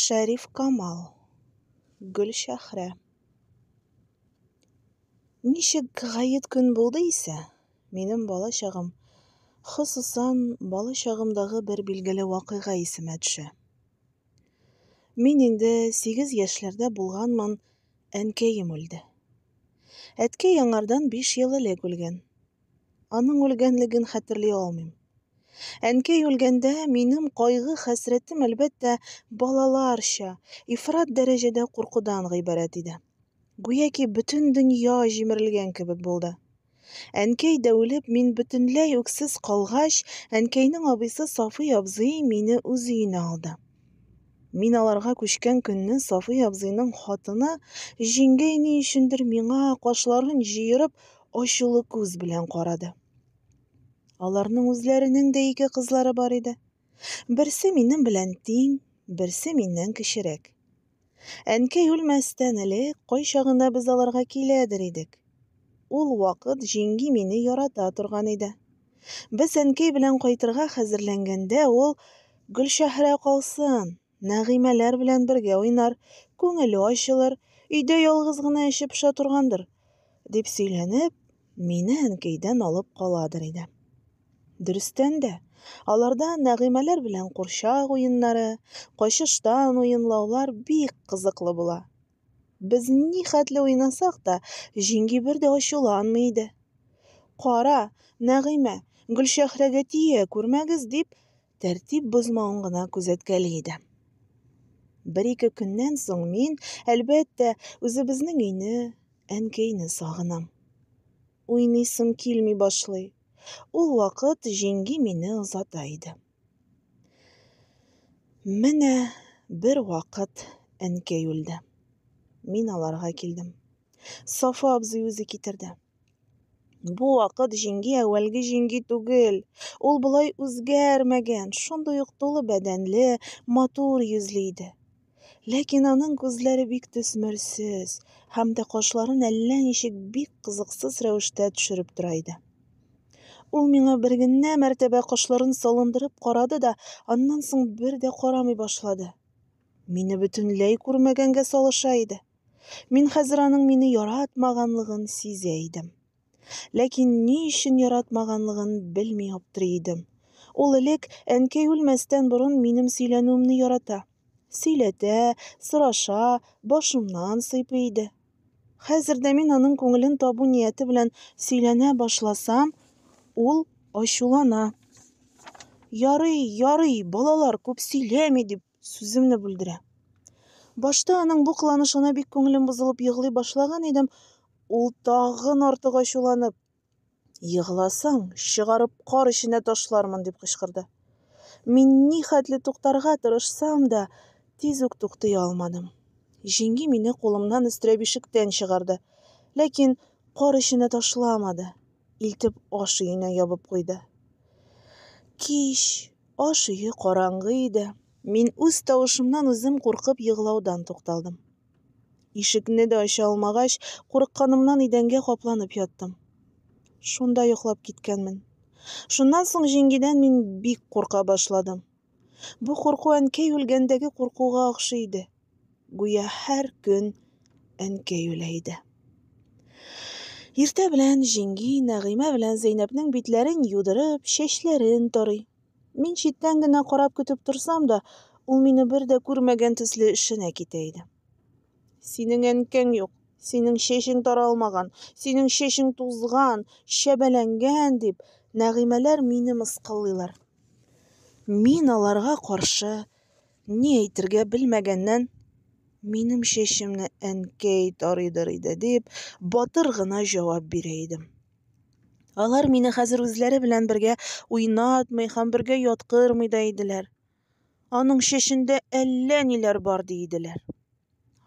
Шәриф Камал. Гөлчәһрә. Ничек гает көн булды исә, минем балачагым, хосусан, балачагымдагы бер билгеле вакыйга исемә төшә. Мин инде 8 яшьләрдә булганмын, әнкәем үлде. Әткәй аңардан 5 ел элек үлгән. Аның үлгәнлеген хәтерли алмыйм. Әнкәй үлгәндә минем кайгы-хәсрәтем, әлбәттә, балаларча, ифрат дәрәҗәдә куркудан гыйбарәт иде. Гүяки бөтен дөнья җимерелгән кебек булды. Әнкәй дә үлеп, мин бөтенләй үксез калгач, әнкәйнең абыйсы Сафый абзый мине үз өенә алды. Мин аларга күчкән көнне Сафый абзыйның хатыны җиңгәй ни өчендер миңа, кашларын җыерып, ачулы күз белән карады. Аларның үзләренең дә ике кызлары бар иде. Берсе минем белән тиң, берсе миннән кечерәк. Әнкәй үлмәстән элек, кайчагында без аларга киләдер идек. Ул вакыт җиңги мине ярата торган иде. Без әнкәй белән кайтырга хәзерләнгәндә, ул: "Гөлчәһрә калсын, Нәгыймәләр белән бергә уйнар, күңеле ачылыр, өйдә ялгыз гына эче поша торгандыр", дип сөйләнеп, мине әнкәйдән алып каладыр иде. Дөрестән дә, аларда Нәгыймәләр белән курчак уеннары, качыштан уенлаулар бик кызыклы була. Без ни хәтле уйнасак та, җиңги бер дә ачуланмый иде. "Кара, Нәгыймә, Гөлчәһрәгә тия күрмәгез", дип, тәртип бозмавын гына күзәткәли иде. Бер-ике көннән соң мин, әлбәттә, үзебезнең өйне, әнкәйне сагынам. Уйныйсым килми башлый. Ул вакыт җиңги мине озата иде. Менә бер вакыт әнкәй үлде. Мин аларга килдем. Сафа абзый үзе китерде. Бу вакыт җиңги әүвәлге җиңги түгел. Ул болай үзгәрмәгән, шундый ук тулы бәдәнле, матур йөзле иде. Ләкин аның күзләре бик төсмерсез һәм дә кашларын әллә ничек бик кызыксыз рәвештә төшереп тора иде. Ул миңа бер генә мәртәбә кашларын салындырып карады да, аннан соң бер дә карамый башлады. Мине бөтенләй күрмәгәнгә салыша иде. Мин хәзер аның мине яратмаганлыгын сизә идем. Ләкин ни өчен яратмаганлыгын белми аптырый идем. Ул элек, әнкәй үлмәстән борын, минем сөйләнүемне ярата. Сөйләтә, сораша, башымнан сыйпый иде. Хәзер дә мин аның күңелен табу нияте белән сөйләнә башласам, ул ачулана. "Ярый, ярый, балалар күп сөйләми", дип сүземне бүлдерә. Башта аның бу кыланышына бик күңелем бозылып егълый башлаган идем, ул тагын артык ачуланып: "Егъласаң, чыгарып кар эченә ташлармын", дип кычкырды. Мин ни хәтле туктарга тырышсам да, тиз үк туктый алмадым. Җиңги мине кулымнан өстерәп ишектән чыгарды, ләкин кар эченә ташламады, илтеп аш өенә ябып куйды. Кич, аш өе караңгы иде. Мин үз тавышымнан үзем куркып егълаудан тукталдым. Ишекне дә ача алмагач, курыкканымнан идәнгә капланып яттым. Шунда йоклап киткәнмен. Шуннан соң җиңгидән мин бик курка башладым. Бу курку әнкәй үлгәндәге куркуга охшый иде. Гүя һәр көн әнкәй үлә иде. Иртә белән җиңги Нәгыймә белән Зәйнәпнең битләрен юдырып, чәчләрен тарый. Мин читтән генә карап көтеп торсам да, ул мине бер дә күрмәгән төсле эшенә китә иде. "Синең әнкәң юк, синең чәчең таралмаган, синең чәчең тузган, чәбәләнгән", дип, Нәгыймәләр мине мыскыллыйлар. Мин аларга каршы ни әйтергә белмәгәннән: "Минем чәчемне әнкәй тарыйдыр иде", дип, батыр гына җавап бирә идем. Алар мине хәзер үзләре белән бергә уйнатмый һәм бергә яткырмый да иделәр. "Аның чәчендә әллә ниләр бар", ди иделәр.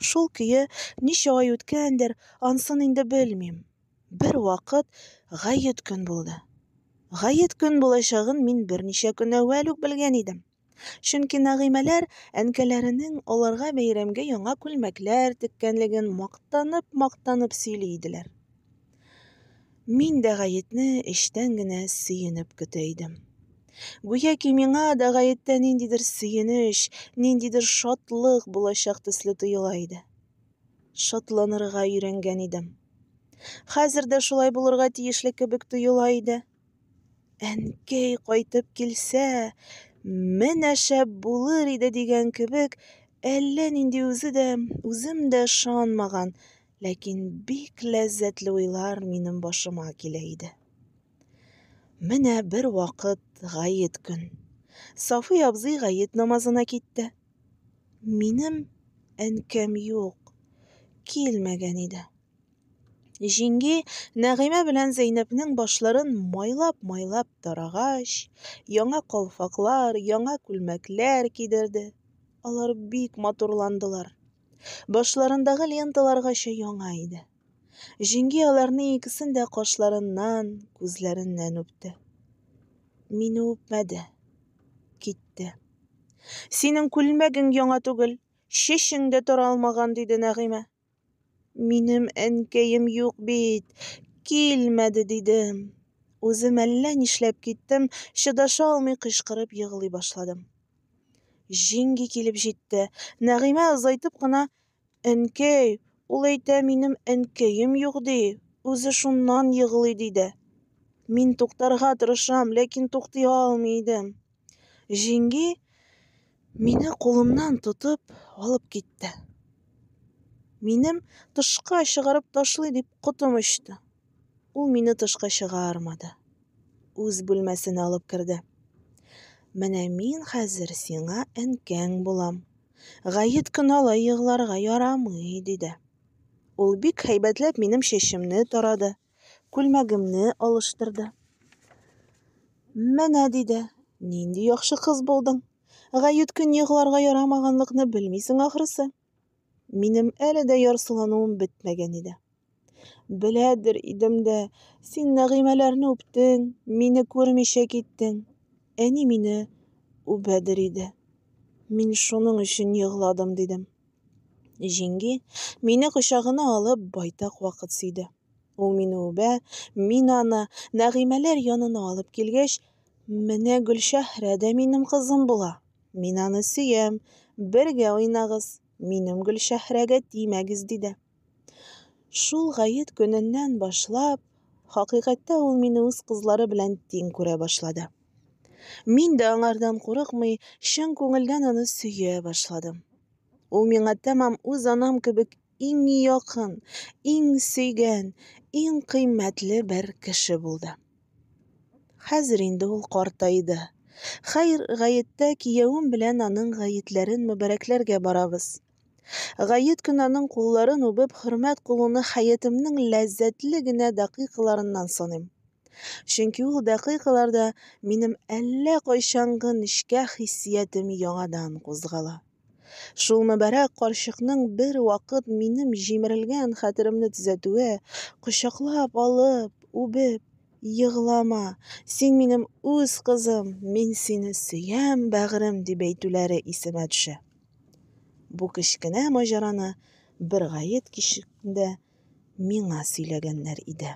Шул көе ничә ай үткәндер, ансын инде белмим. Бер вакыт гает көн булды. Гает көн булачагын мин берничә көн әүвәл үк белгән идем. Чөнки Нәгыймәләр әнкәләренең аларга бәйрәмгә яңа күлмәкләр теккәнлеген мактанып-мактанып сөйли иделәр. Мин дә гаетне эчтән генә сөенеп көтә идем. Гүяки миңа да гаеттә ниндидер сөенеч, ниндидер шатлык булачак төсле тоела иде. Шатланырга өйрәнгән идем. Хәзер дә шулай булырга тиешле кебек тоела иде. Әнкәй кайтып килсә, менә шәп булыр иде дигән кебек, әллә нинди үзе дә, үзем дә ышанмаган, ләкин бик ләззәтле уйлар минем башыма килә иде. Менә бер вакыт гает көн. Сафый абзый гает намазына китте. Минем әнкәм юк, килмәгән иде. Җиңги Нәгыймә белән Зәйнәпнең башларын майлап-майлап тарагач, яңа калфаклар, яңа күлмәкләр кидерде. Алар бик матурландылар. Башларындагы ленталаргача яңа иде. Җиңги аларның икесен дә кашларыннан, күзләреннән үпте. Мине үпмәде. Китте. Синең күлмәгең яңа түгел, чәчең дә таралмаган, диде Нәгыймә. Минем әнкәем юк бит, килмәде, дидем. Үзем әллә нишләп киттем, чыдаша алмый кычкырып егылый башладым. Җиңги килеп җитте. Нәгыймә озайтып кына Әнкәй, ул әйтә, минем әнкәем юк, ди, үзе шуннан егылый, диде. Мин туктарга тырышам, ләкин туктый алмый идем. Җиңги мине кулымнан тотып алып китте. Минем тышка чыгарып ташлый дип котым очты. Ул мине тышка чыгармады. Үз бүлмәсенә алып керде. Менә мин хәзер сиңа әнкәң булам. Гает көн алай егъларга ярамый, диде. Ул бик һәйбәтләп минем чәчемне тарады, күлмәгемне алыштырды. Менә, диде, нинди яхшы кыз булдың. Гает көн егъларга ярамаганлыкны белмисең ахрысы. Минем әле дә ярсулануым бетмәгән иде. Беләдер идем дә, син Нәгыймәләрне үптең, мине күрмичә киттең. Әни мине үбәдер иде. Мин шуның өчен егъладым, дидем. Җиңги мине кочагына алып байтак вакыт сөйде. Ул мине үбә, мин аны Нәгыймәләр янына алып килгәч, менә Гөлчәһрә дә минем кызым була. Мин аны сөям, бергә уйнагыз, минем Гөлчәһрәгә тимәгез, диде. Шул гает көненнән башлап, хакыйкатьтә ул мине үз кызлары белән тиң күрә башлады. Мин дә аңардан курыкмый, чын күңелдән аны сөя башладым. Ул миңа тәмам үз анам кебек иң якын, иң сөйгән, иң кыйммәтле бер кеше булды. Хәзер инде ул картайды. Хәер, гаеттә киявем белән аның гаетләрен мөбарәкләргә барабыз. Гает көн аның кулларын үбеп хөрмәт кылуны хәятымның ләззәтле генә дакыйкаларыннан саныйм. Чөнки ул дакыйкаларда минем әллә кайчангы нечкә хиссиятем яңадан кузгала. Шул мөбарәк карчыкның бер вакыт минем җимерелгән хәтеремне төзәтүе, кочаклап алып, үбеп, Егълама, син минем үз кызым, мин сине сөям, бәгърем, дип әйтүләре исемә төшә. Бу кечкенә маҗараны бер гает кичендә миңа сөйләгәннәр иде.